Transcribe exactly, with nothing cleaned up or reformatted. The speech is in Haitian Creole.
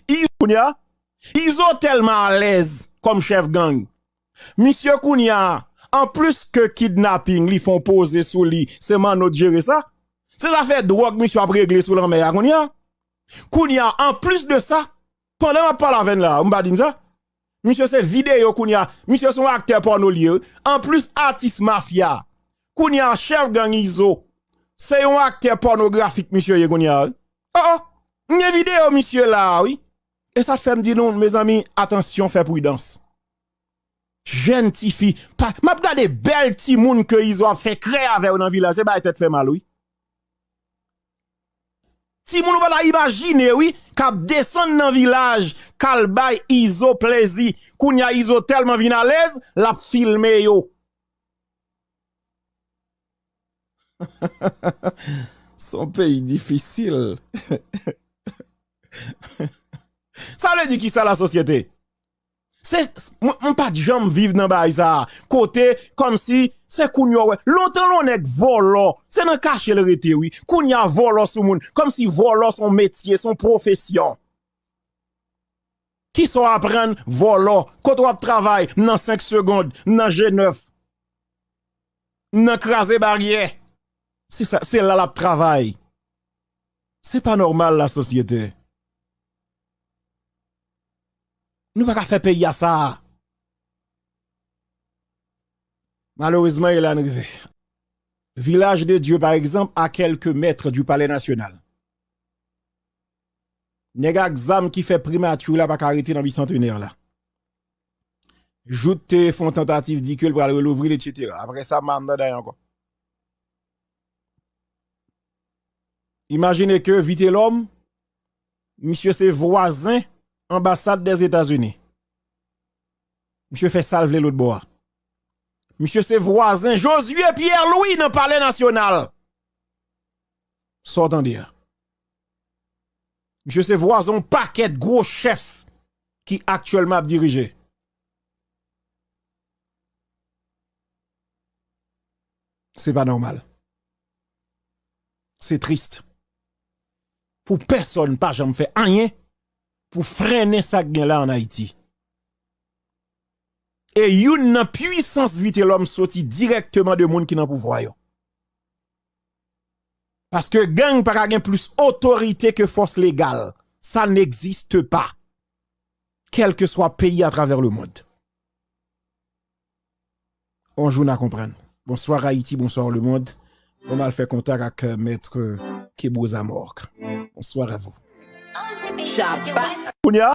Izo kounye a, Izo tèlman alèz kòm chèf gang. Misye kounye a, anplis ke kidnaping, li fè yon poze sou li, se Manno k jere sa. Se zafè dwòg misye ap regle sou lanmè a kounye a. Kounye a, anplis de sa, pandan m ap pale avè n la, m pa di n sa. Misye se videyo kounye a, misye se yon aktè pòno li ye. Anplis atis mafya, kounye a, chèf gang Izo, se yon aktè pònografik misye ye kounye a. Oh, oh, m gen videyo misye la a, wi. E sa k fè m di nou, mezanmi, atansyon, fè pridans. Jèn tifi, pa, m ap gade bèl timoun ke Izo ap fè krèy avè yo nan vilaj, se bay tèt fè mal, wi. Timoun ou pa ta imajine, wi, k ap desann nan vilaj, k al bay Izo plezi. Kounye a Izo tèlman vin alèz, l ap filme yo. Se yon peyi difisil. Sa vle di kisa, lasosyete? Se, mwen, mwen pa t janm viv nan bagay sa a. Kote, kòmsi, se kounye a w wè. Lontan, lè yon nèg vòlò, se nan kache l rete, wi. Kounye a, vòlò sou moun. Kòmsi vòlò se yon metye, se yon pwofesyon. Kisa w aprann vòlò? Kote w ap travay? M nan senk segond, m nan G nèf. M nan kraze baryè. Se sa, se la l ap travay. Se pa nòmal, lasosyete. Nou pa ka fè peyi a sa. Malerezman, e la n rive. Vilaj de Dye, pa egzanp, a kèlke mèt di Palè Nasyonal. Nèg ak zam ki fè primati la pa ka rete nan Bisantenè la. Jout te fè yon tantativ di ke l pral relouvri l, etsetera. Apre sa, m pa andan dèyè ankò. Imajine ke Vitelòm, misye se vwazen anbasad Dèzetazini. Misye fè sa l vle lòt bò a. Misye se vwazen Josué Pierre Louis nan Palè Nasyonal. Sa w tande a? Misye se vwazen yon pakèt gwo chèf ki aktyèlman ap dirije. Se pa nòmal. Se tris. Pou pèsonn pa janm fè anyen pou frennen sa k gen la ann Ayiti. E youn nan pwisans Vitelòm soti dirèkteman de moun ki nan pouvwa yo. Paske gang pa ka gen plis otorite ke fòs legal. Ça n'existe pas. Kèlkeswa peyi atravè lemonn. On jou n a konprann. Bonsoir Haïti, bonsoir le monde. Bon, m al fè kontak ak, euh, Maître Kebozamork. Bonsoir à vous. Chabas. Kounye a,